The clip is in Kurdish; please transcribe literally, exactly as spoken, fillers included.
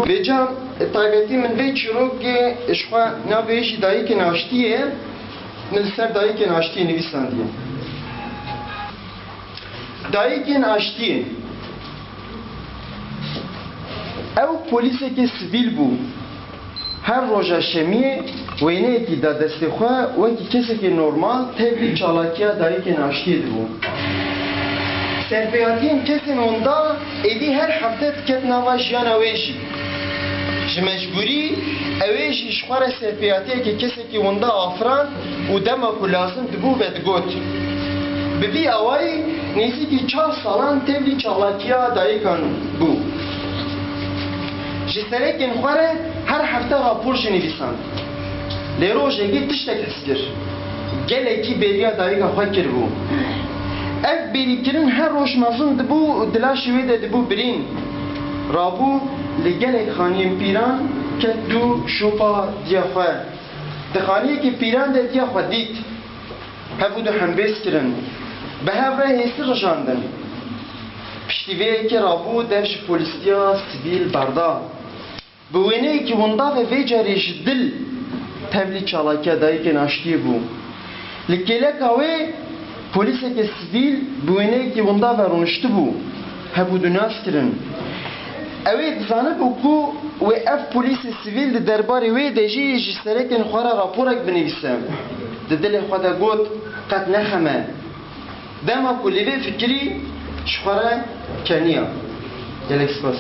Vêca taybetî min vê çîrokê ji xwe navê jî dayikên aştiyê, min li ser dayikên aştiyê nivîsandiye. Dayikên aştiyê. Ew polîsekê sivîl bû. Her roja şemiyê wêneyekî da destê xwe, wekî kesekî normal tevlî çalakiya dayikên aştiyê dibû. Serpêhatiyên kesên winda êdî her hefte diket nava jiyana wê jî. Ji mecbûrî ew ê jî ji xwe re serpêhatiyeke kesekî winda afirand û dema ku lazim dibû vedigot. Bi vî awayî nêzîkî çar salan tevlî çalakiya dayikan bû. Ji serekên xwe re her hefte rapor jî nivîsand. Lê rojekê tiştek his kir. Gelekî bêriya dayika xwe kiribû. Ev bêrîkirin her roj mezin dibû û di laşê wê de dibû birîn. Rabû li gelek xaniyên pîran ket dû şopa diya xwe. Di xaniyekî pîran de diya xwe dît. Hev û du hembêz kirin. Bi hev re hêsî rijandin. Piştî vê yekê rabû dev ji polîstiya sivîl berda. Bi wêneyekî winda ve vê carê ji dil tevlî çalakiya dayikên aştiyê bû. Li kêleka wê polîseke sivîl bi wêneyekî winda ve rûniştibû. Hebû du nas kirin. Ew ê dizanibû ku wê ev polîsê sivîl di derbarê wê de jî ji serekên xwe re raporek binivîse. Di dilê xwe de got, qet nexeme. Dema ku li vê fikirî ji xwe re keniya. Gelek spas.